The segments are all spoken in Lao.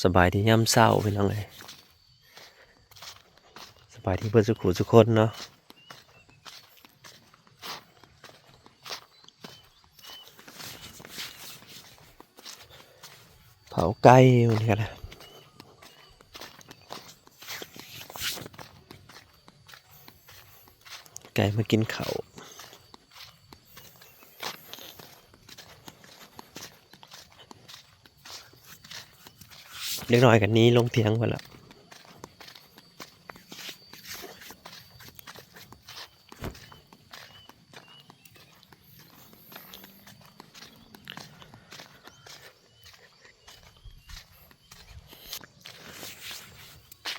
ສະບາຍດີຍາມເຊົ້າພີ່ນ້ອງເອີຍ ສະບາຍດີເບິດສູ່ຜູ້ສູ່ຄົນເນາະ. ເຜົາໄກ່ມື້ນີ້ກະໄດ້ ໄກ່ມາກິນເຂົ້າ. ເດັກນ້ອຍກະໜີລົງຖຽງພຸ້ນລະ.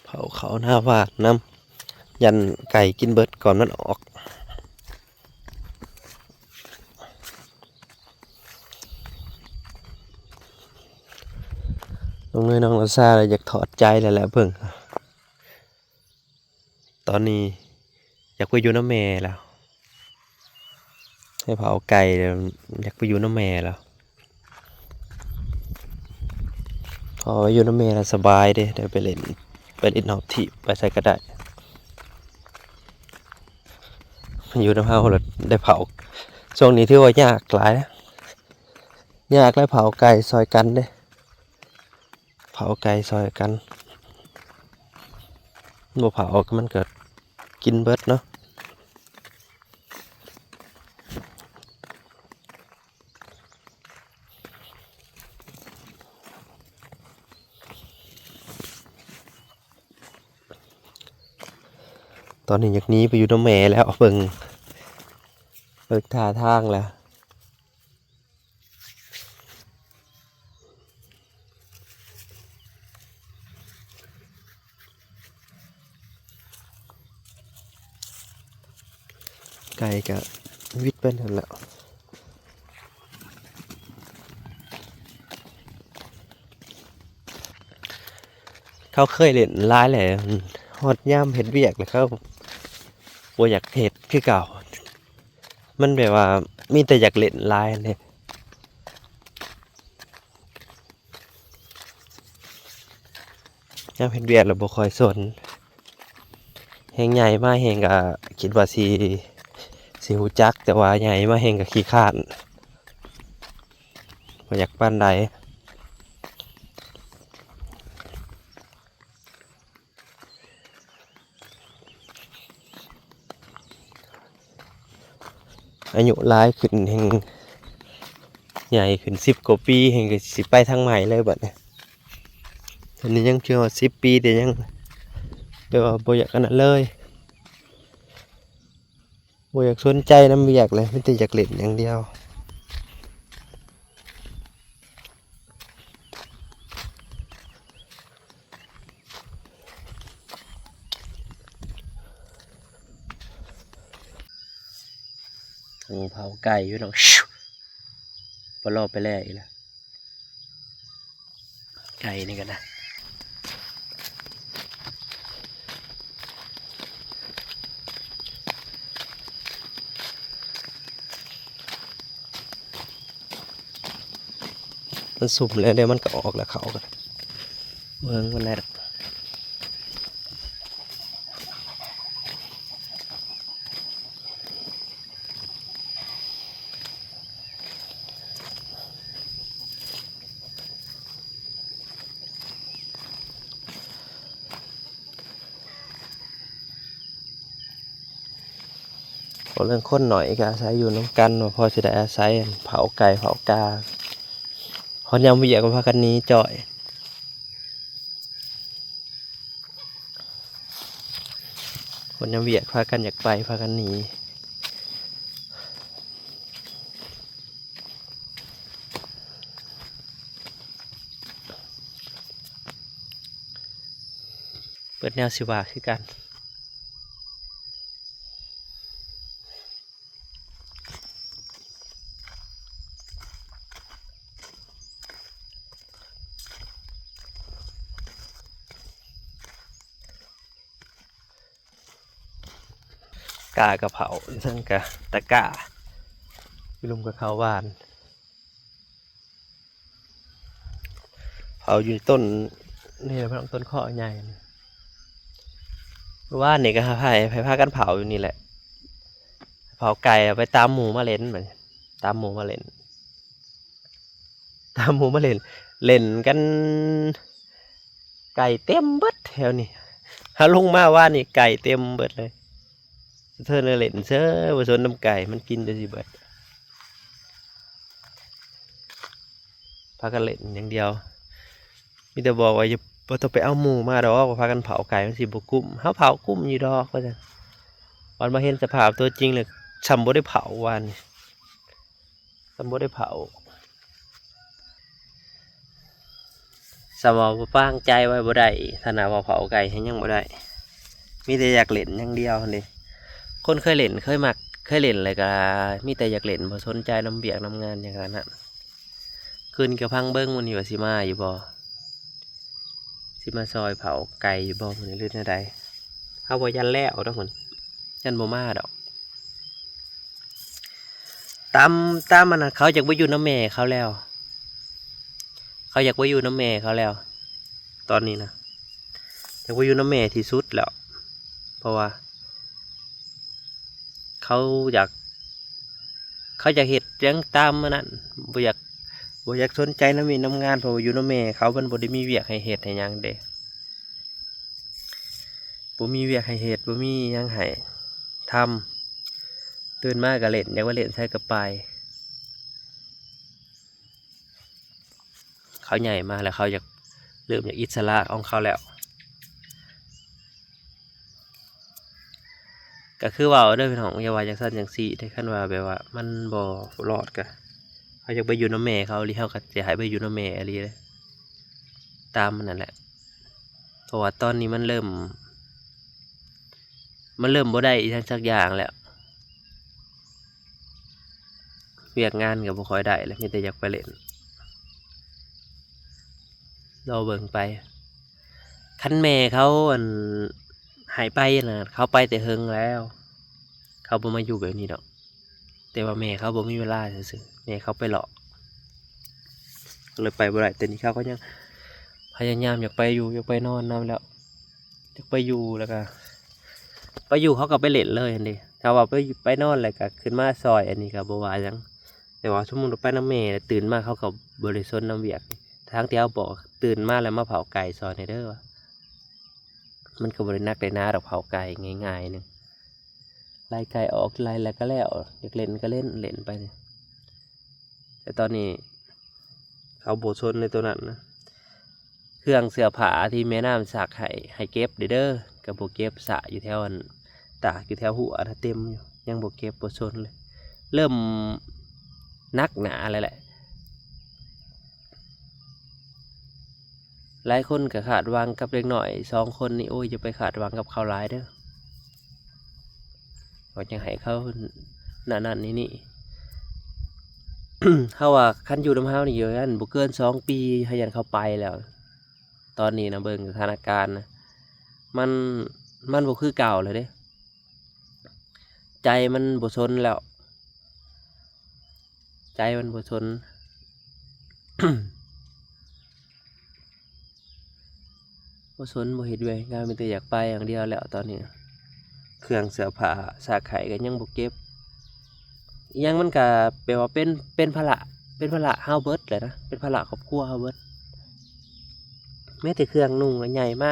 ເຜົາເຂົ້າໜ້າບ້ານນຳ ຢ້ານໄກ່ກິນເບິດກ່ອນມັນອອກ. ນ້ອງເນີຍ ນ້ອງລາຊາ ຢາກຖອດໃຈແລ້ວແຫຼະເບິ່ງ. ຕອນນີ້ຢາກໄປຢູ່ນຳແມ່ແລ້ວ ໄດ້ເຜົາໄກ່ແລ້ວ ຢາກໄປຢູ່ນຳແມ່ແລ້ວ ເພາະວ່າຢູ່ນຳແມ່ແລ້ວສະບາຍເດ້ ໄດ້ໄປຫຼິ້ນ ໄປຫຼິ້ນນອກທີ່ ໄປໃສກະໄດ້ ຢູ່ນຳເຮົາແລ້ວໄດ້ເຜົາ. ຊ່ວງນີ້ຖືວ່າຍາກຫຼາຍນະ ຍາກຫຼາຍ ເຜົາໄກ່ຊ່ອຍກັນເດ້. ເຜົາໄກ່ຊ່ອຍກັນ ບໍ່ເຜົາມັນກະກິນເບິດເນາະ. ຕອນນີ້ຢາກໜີໄປຢູ່ນຳແມ່ແລ້ວ ເບິ່ງ ເບິ່ງທ່າທາງແລ້ວ. ໄກ່ກະວິດໄປຫັ້ນແຫຼະ ເຂົາເຄີຍຫຼິ້ນຫຼາຍແລ້ວ ຮອດຍາມເຮັດວຽກແລ້ວເຂົາບໍ່ຢາກເຮັດຄືເກົ່າ. ມັນແບບວ່າມີແຕ່ຢາກຫຼິ້ນຫຼາຍຫັ້ນເດ້ ຍາມເຮັດວຽກແລ້ວບໍ່ຄ່ອຍສົນ ແຮ່ງໃຫຍ່ມາແຮ່ງກະຄິດວ່າຊິ ຊິຮູ້ຈັກ ແຕ່ວ່າໃຫຍ່ມາແຮ່ງກະຂີ້ຄ້ານ ບໍ່ຢາກປານໃດ. ອາຍຸຫຼາຍຂຶ້ນແຮ່ງໃຫຍ່ຂຶ້ນ ສິບກວ່າປີແຮ່ງກະຊິໄປທາງໃໝ່ເລີຍບັດນີ້. ອັນນີ້ຍັງເທື່ອສິບປີ ແຕ່ຍັງແບບວ່າບໍ່ຢາກອັນນັ້ນເລີຍ ບໍ່ຢາກສົນໃຈນຳວຽກເລີຍ ມີແຕ່ຢາກຫຼິ້ນຢ່າງດຽວ. ເຜົາໄກ່ຢູ່ເນາະ ປະລໍໄປແລ້ວອີກແລ້ວ ໄກ່ນີ້ກະນະ. ມັນສຸມແລ້ວເດ້ ມັນກະອອກແລ້ວ ເຂົ້າກະເບິ່ງມັນແລ້ວ. ເວົ້າເລື່ອງຄົນໜ້ອຍກະອາໄສຢູ່ນຳກັນ ວ່າພໍຊິໄດ້ອາໄສເຜົາໄກ່ເຜົາກາ ຮອດຍາມວຽກກະພາກັນໜີຈ້ອຍ. ຄົນຍາມວຽກພາກັນຢາກໄປ ພາກັນໜີ ເບິດແນວຊິວ່າຄືກັນ. ກ້າກະເຜົາ ຢູ່ເທິງກະຕະກ້າ ຢູ່ລຸ່ມກະເຂົ້າຫວານ. ເຜົາຢູ່ຕົ້ນ ນີ້ແຫຼະພີ່ນ້ອງ ຕົ້ນເຄາະໃຫຍ່ນີ້ ເມື່ອວານນີ້ກໍພາ ໃຫ້ພາກັນເຜົາຢູ່ນີ້ແຫຼະ ເຜົາໄກ່ ເອົາໄປຕາມໝູ່ມາເຫຼັ້ນ ບັດນີ້ຕາມໝູ່ມາເຫຼັ້ນ ຕາມໝູ່ມາເຫຼັ້ນ ເຫຼັ້ນກັນ ໄກ່ເຕັມເບິດແຖວນີ້ ເຮົາລົງມາວານນີ້ໄກ່ເຕັມເບິດເລີຍ ສະເທີນເລີຍເຫຼັ້ນເຊີຍ ບໍ່ສົນນຳໄກ່ ມັນກິນຈົນຊິເບິດ ພາກັນເຫຼັ້ນຢ່າງດຽວ ມີແຕ່ບອກວ່າຢ່າ ບໍ່ຕ້ອງໄປເອົາໝູ່ມາດອກ ພາກັນເຜົາໄກ່ມັນຊິບໍ່ກຸ້ມ ເຮົາເຜົາກຸ້ມຢູ່ດອກ ວ່າຊັ້ນ ບັດມາເຫັນສະພາບຕົວຈິງແລ້ວ ສ່ຳບໍ່ໄດ້ເຜົາວານນີ້ ສ່ຳບໍ່ໄດ້ເຜົາ ສ່ຳວ່າປາງໃຈໄວ້ບໍ່ໄດ້ ຖ້າໜາວ່າເຜົາໄກ່ແຮງຍັງບໍ່ໄດ້ ມີແຕ່ຢາກເຫຼັ້ນຢ່າງດຽວຫັ້ນເດ ຄົນເຄີຍເຫຼັ້ນ ເຄີຍມັກ ເຄີຍເຫຼັ້ນແລ້ວກໍມີແຕ່ຢາກເຫຼັ້ນ ບໍ່ສົນໃຈນຳວຽກນຳງານຫຍັງຂະໜາດນັ້ນ ຄືນກໍພັງເບິ່ງມື້ນີ້ວ່າຊິມາຢູ່ບໍ່ ຊິມາຊ່ອຍເຜົາໄກ່ຢູ່ບໍ່ມື້ນີ້ ຫຼືແນວໃດ ເຮົາບໍ່ຢ້ານແລ້ວດອກ ຢ້ານບໍ່ມາດອກ ຕາມ ຕາມອັນນັ້ນ ເຂົາຢາກໄປຢູ່ນຳແມ່ເຂົາແລ້ວ ເຂົາຢາກໄປຢູ່ນຳແມ່ເຂົາແລ້ວ ຕອນນີ້ນະ ຢາກໄປຢູ່ນຳແມ່ທີ່ສຸດແລ້ວ ເພາະວ່າ ເຂົາຢາກ ເຂົາຢາກເຮັດຫຍັງຕາມອັນນັ້ນ ບໍ່ຢາກ ບໍ່ຢາກສົນໃຈນຳວຽກນຳງານ ເພາະວ່າຢູ່ນຳແມ່ເຂົາ ມັນບໍ່ໄດ້ມີວຽກໃຫ້ເຮັດໃຫ້ຫຍັງເດ້ ບໍ່ມີວຽກໃຫ້ເຮັດ ບໍ່ມີຫຍັງໃຫ້ທຳ ຕື່ນມາກໍເຫຼັ້ນ ຢາກໄປເຫຼັ້ນໃສກໍໄປ ເຂົາໃຫຍ່ມາແລ້ວ ເຂົາຢາກ ເລີ່ມຢາກອິດສະຫຼະຂອງເຂົາແລ້ວ ກໍຄືເວົ້າເດີພີ່ນ້ອງ ຢ່າວ່າຈັ່ງຊັ້ນຈັ່ງຊີ້ເດ້ ຄັນວ່າແບບວ່າມັນບໍ່ລອດ ກໍເຮົາຢາກໄປຢູ່ນຳແມ່ເຂົາອີ່ຫຼີ ເຮົາກໍຈະໃຫ້ໄປຢູ່ນຳແມ່ອີ່ຫຼີເດ້ ຕາມມັນນັ້ນແຫຼະ ເພາະວ່າຕອນນີ້ມັນເລີ່ມ ມັນເລີ່ມບໍ່ໄດ້ອີ່ຫຍັງຈັກຢ່າງແລ້ວ ວຽກງານກໍບໍ່ຄ່ອຍໄດ້ແລ້ວ ມີແຕ່ຢາກໄປເຫຼັ້ນ ລໍເບິ່ງໄປ ຄັນແມ່ເຂົາ ອັນ ໃຫ້ໄປນະ ເຂົາໄປແຕ່ເຫິງແລ້ວ ເຂົາບໍ່ມາຢູ່ແບບນີ້ດອກ ແຕ່ວ່າແມ່ເຂົາບໍ່ມີເວລາຊື່ໆ ແມ່ເຂົາໄປເລາະ ກໍເລີຍໄປບໍ່ໄດ້ ແຕ່ນີ້ເຂົາກໍຍັງພະຍາຍາມຢາກໄປຢູ່ ຢາກໄປນອນນຳແລ້ວ ຢາກໄປຢູ່ ແລ້ວກໍໄປຢູ່ ເຂົາກໍໄປເຫຼັ້ນເລີຍຫັ້ນເດ ຖ້າວ່າໄປ ໄປນອນແລ້ວກໍຂຶ້ນມາຊ່ອຍ ອັນນີ້ກໍບໍ່ວ່າຫຍັງ ແຕ່ວ່າສົມມຸດວ່າໄປນຳແມ່ ແລ້ວຕື່ນມາເຂົາກໍບໍ່ໄດ້ສົນນຳວຽກ ທັງທີ່ເຮົາບອກ ຕື່ນມາແລ້ວມາເຜົາໄກ່ຊ່ອຍແດ່ເດີ ມັນກໍບໍ່ໄດ້ໜັກໄດ້ໜາດອກ ເຜົາໄກ່ງ່າຍໆໜຶ່ງ ໄລ່ໄກ່ອອກ ໄລ່ແລ້ວກໍແລ້ວ ຢາກເຫຼັ້ນກໍເຫຼັ້ນ ເຫຼັ້ນໄປ ແຕ່ຕອນນີ້ເຂົາບໍ່ສົນໃນໂຕນັ້ນນະ ເຄື່ອງເສື້ອຜ້າທີ່ແມ່ນ້ຳຊັກໃຫ້ ໃຫ້ເກັບເດີ ກໍບໍ່ເກັບ ສະຢູ່ແຖວອັນ ຕາກຢູ່ແຖວຮົ້ວນະ ເຕັມຢູ່ ຍັງບໍ່ເກັບ ບໍ່ສົນເລີຍ ເລີ່ມໜັກໜາແລ້ວແຫຼະ. ຫຼາຍຄົນກໍຄາດຫວັງກັບເດັກນ້ອຍສອງຄົນນີ້ ໂອ້ຍ ຢ່າໄປຄາດຫວັງກັບເຂົາຫຼາຍເດີ ວ່າຈັ່ງໃຫ້ເຂົານັ້ນໆນີ້ໆ ເຮົາວ່າຄັນຢູ່ນຳເຮົານີ້ ຢ້ານບໍ່ເກີນສອງປີ ເຮົາຢ້ານເຂົາໄປແລ້ວ ຕອນນີ້ນະ ເບິ່ງສະຖານະການນະ ມັນ ມັນບໍ່ຄືເກົ່າແລ້ວເດ້ ໃຈມັນບໍ່ຊົນແລ້ວ ໃຈມັນບໍ່ຊົນ ບໍ່ຊົນ ບໍ່ເຮັດວຽກເຮັດງານ ມີແຕ່ຢາກໄປຢ່າງດຽວແລ້ວຕອນນີ້. ເຄື່ອງເສື້ອຜ້າ ຊາກໄຂ້ກໍຍັງບໍ່ເກັບ ອີ່ຫຍັງມັນກະແບບວ່າເປັນ ເປັນພາລະ ເປັນພາລະເຮົາເບິດແຫຼະນະ ເປັນພາລະຄອບຄົວເຮົາເບິດ ແມ້ແຕ່ເຄື່ອງນຸ່ງໃຫຍ່ມາ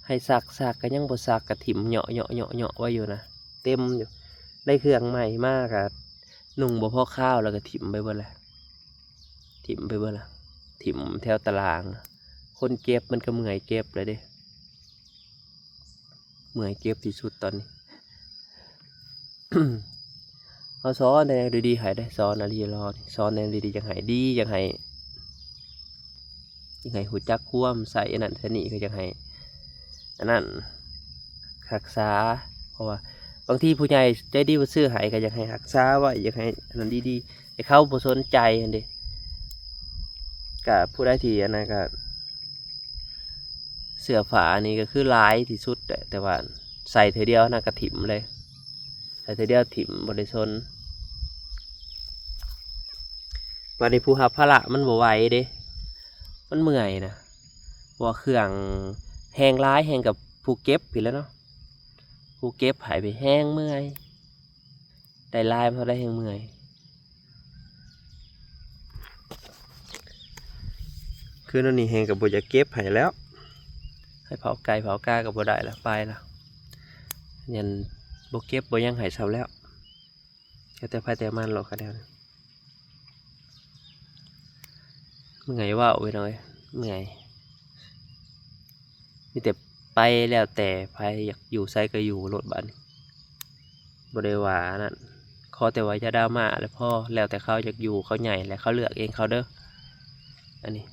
ໃຫ້ຊັກ ຊັກກໍຍັງບໍ່ຊັກ ກໍຖິ້ມເຍາະໆໆໄວ້ຢູ່ນະ ເຕັມຢູ່ ໄດ້ເຄື່ອງໃໝ່ມາກໍນຸ່ງບໍ່ພໍຄາວ ແລ້ວກໍຖິ້ມໄປເບິດແຫຼະ ຖິ້ມໄປເບິດລະ ຖິ້ມແຖວຕາລາງ ຄົນເກັບມັນກໍເມື່ອຍເກັບແລ້ວເດ້ ເມື່ອຍເກັບທີ່ສຸດຕອນນີ້. ເຮົາສອນແນວດີໆໃຫ້ເດ້ ສອນອີ່ຫຼີ ສອນແນວດີໆ ຢາກໃຫ້ດີ ຢາກໃຫ້ ຢາກໃຫ້ຮູ້ຈັກຄວາມ ໃຊ້ອັນນັ້ນໃຊ້ນີ້ ກໍຢາກໃຫ້ອັນນັ້ນ ຮັກສາ ເພາະວ່າບາງທີຜູ້ໃຫຍ່ໃຈດີເພິ່ນຊື້ໃຫ້ ກໍຢາກໃຫ້ຮັກສາໄວ້ ຢາກໃຫ້ອັນນັ້ນດີໆ ແຕ່ເຂົາບໍ່ສົນໃຈຫັ້ນເດ້ ກະຜູ້ໃດທີ່ອັນນັ້ນກະ ເສື້ອຜ້ານີ້ກໍຄືຫຼາຍທີ່ສຸດແຫຼະ ແຕ່ວ່າໃສ່ເທື່ອດຽວນະກໍຖິ້ມເລີຍ ໃສ່ເທື່ອດຽວຖິ້ມ ບໍ່ໄດ້ຊົນ. ບາດນີ້ຜູ້ຮັບພາລະມັນບໍ່ໄຫວເດ້ ມັນເມື່ອຍນະ ເພາະວ່າເຄື່ອງແຮງຫຼາຍແຮງກັບຜູ້ເກັບພີ້ແຫຼະເນາະ ຜູ້ເກັບໃຫ້ໄປແຮງເມື່ອຍ ໄດ້ຫຼາຍເທົ່າໃດແຮງເມື່ອຍ ຄືນນີ້ແຮງກໍບໍ່ຢາກເກັບໃຫ້ແລ້ວ ໃຫ້ເຜົາໄກ່ເຜົາກາກໍບໍ່ໄດ້ລະ ໄປລະ ຍັນບໍ່ເກັບບໍ່ຫຍັງໃຫ້ຊ້ຳແລ້ວ ແຕ່ໃຜແຕ່ມັນໂລດ ຄະແນວນີ້ ເມື່ອຍເວົ້າພີ່ນ້ອງເອີຍ ເມື່ອຍ ມີແຕ່ໄປ ແລ້ວແຕ່ໃຜຢາກຢູ່ໃສກໍຢູ່ໂລດບາດນີ້ ບໍ່ໄດ້ວ່າອັນນັ້ນ ຂໍແຕ່ວ່າຢ່າດຣາມາແຫຼະພໍ ແລ້ວແຕ່ເຂົາຢາກຢູ່ ເຂົາໃຫຍ່ແລ້ວ ເຂົາເລືອກເອງເຂົາເດີ ອັນນີ້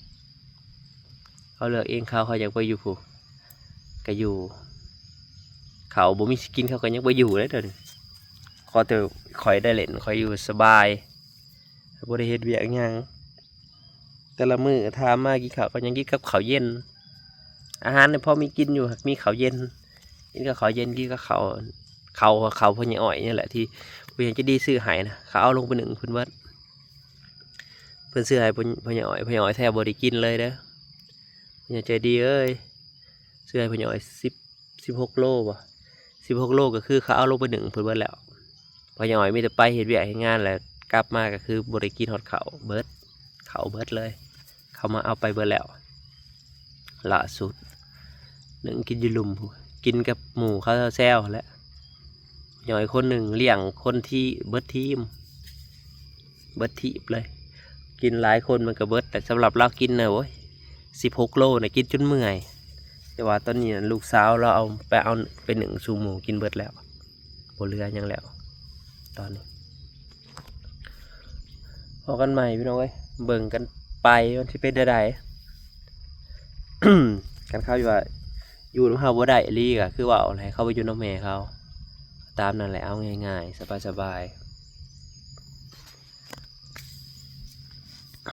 ເຂົາເລືອກເອງເຂົາ ເຂົາຢາກໄປຢູ່ຜູ້ ກໍຢູ່ ເຂົາບໍ່ມີຊິກິນ ເຂົາກໍຍັງໄປຢູ່ເດ້ ດຽວນີ້ ຂໍແຕ່ຂ້ອຍໄດ້ຫຼິ້ນ ຂ້ອຍຢູ່ສະບາຍ ບໍ່ໄດ້ເຮັດວຽກຫຍັງ ແຕ່ລະມື້ຖາມມາກິນເຂົ້າກັບຫຍັງ ກິນກັບເຂົ້າເຢັນ ອາຫານນີ້ພໍມີກິນຢູ່ ຫາກມີເຂົ້າເຢັນ ກິນກັບເຂົ້າເຢັນ ກິນກັບເຂົ້າ ເຂົ້າ ເຂົ້າພໍ່ໃຫຍ່ອ້ອຍນີ້ແຫຼະ ທີ່ຜູ້ໃຫຍ່ໃຈດີຊື້ໃຫ້ນະ ເຂົາເອົາລົງໄປໜຶ້ງເພິ່ນເບິດ ເພິ່ນຊື້ໃຫ້ພໍ່ ພໍ່ໃຫຍ່ອ້ອຍ ພໍ່ໃຫຍ່ອ້ອຍແທບບໍ່ໄດ້ກິນເລີຍເດີ ຜູ້ໃຫຍ່ໃຈດີເອີຍ ຊື້ໃຫ້ພໍ່ໃຫຍ່ອ້ອຍສິບ ສິບຫົກໂລບໍ ສິບຫົກໂລ ກໍຄືເຂົາເອົາລົງໄປໜຶ້ງເພິ່ນເບິດແລ້ວ ພໍ່ໃຫຍ່ອ້ອຍມີແຕ່ໄປເຮັດວຽກເຮັດງານ ແລ້ວກັບມາກໍຄືບໍ່ໄດ້ກິນຮອດເຂົ້າ ເບິດ ເຂົ້າເບິດເລີຍ ເຂົາມາເອົາໄປເບິດແລ້ວ ລ່າສຸດໜຶ້ງກິນຢູ່ລຸ່ມພຸ້ນ ກິນກັບໝູ່ເຂົາແຊວໆຫັ້ນແຫຼະ ພໍ່ໃຫຍ່ອ້ອຍຄົນໜຶ່ງລ້ຽງຄົນທີ່ເບິດທີມ ເບິດທີບເລີຍ ກິນຫຼາຍຄົນມັນກໍເບິດ ແຕ່ສຳລັບລາວກິນນະ ໂອ້ຍ ສິບຫົກໂລນະ ກິນຈົນເມື່ອຍ ແຕ່ວ່າຕອນນີ້ນະ ລູກສາວລາວເອົາໄປ ເອົາໄປໜຶ້ງສູ່ໝູ່ກິນເບິດແລ້ວ ບໍ່ເຫຼືອຫຍັງແລ້ວ ຕອນນີ້ ພໍ້ກັນໃໝ່ພີ່ນ້ອງເອີຍ ເບິ່ງກັນໄປວ່າມັນຊິເປັນແນວໃດ ຄັນເຂົາວ່າຢູ່ນຳເຮົາບໍ່ໄດ້ອີ່ຫຼີ ກໍຄືເວົ້າແຫຼະ ໃຫ້ເຂົາໄປຢູ່ນຳແມ່ເຂົາ ຕາມນັ້ນແຫຼະ ເອົາງ່າຍໆ ສະບາຍໆ.